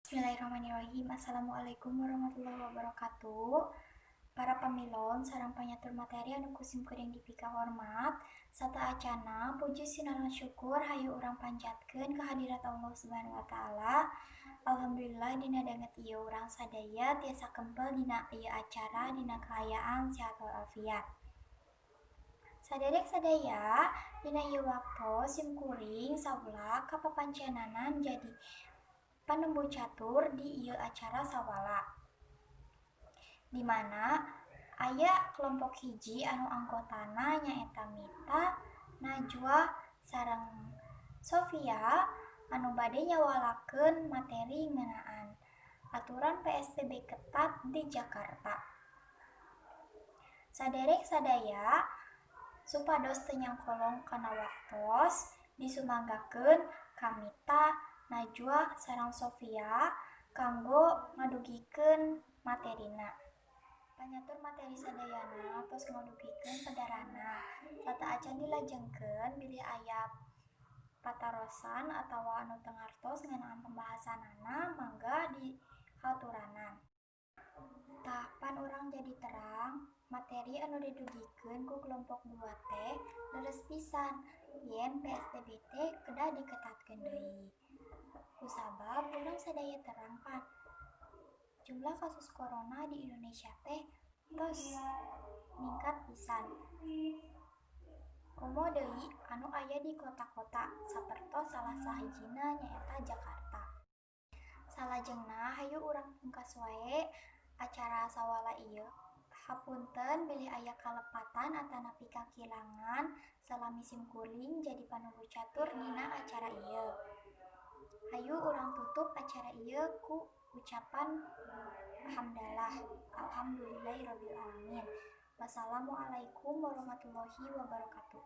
Bismillahirrahmanirrahim. Assalamualaikum warahmatullahi wabarakatuh. Para pamilon sareng panyatur materi anu ku simkuring dipikahormat, sateuacana puji sinareng syukur hayu urang panjatkeun kehadirat Allah Subhanahu wa Taala. Alhamdulillah, dina danget ieu urang sadaya tiasa kempel dina ieu acara dina kaayaan sehat walafiat. Saderek sadaya, dina ieu waktos simkuring saula kapapancenanan jadi panembu catur di ieu acara Sawala. Di mana aya kelompok hiji anu anggotana nyaeta Mita, Najwa, sareng Sofia anu bade nyawalakeun materi ngeunaan aturan PSBB ketat di Jakarta. Saderek sadaya, supados teu nyangkolong kana waktos, disumanggakeun ka Mita, Najwa, sareng Sofia kanggo ngadugikeun materina. Panyatur materi sadayana tos ngadugikeun pedarana. Sateuacan dilajengkeun, bilih aya patarosan atawa anu teu ngartos ngeunaan pembahasanana, mangga dihaturanan. Tah, pan urang jadi terang materi anu didugikeun ku kelompok 2 teh leres pisan yen PSBB teh kedah diketatkeun deui. Kusabab urang sadaya terang pan jumlah kasus corona di Indonesia teh tos ningkat pisan. Komo deui anu aya di kota-kota sapertos salah sahijina nyaeta Jakarta. Salajengna hayu urang pungkas wae acara Sawala ieu. Hapunten bilih aya kalepatan atanapi kakirangan salami simkuring jadi panembu catur dina acara ieu. Hayu urang tutup acara ieu ku ucapan hamdalah. Alhamdulillahirabbil alamin. Wassalamualaikum warahmatullahi wabarakatuh.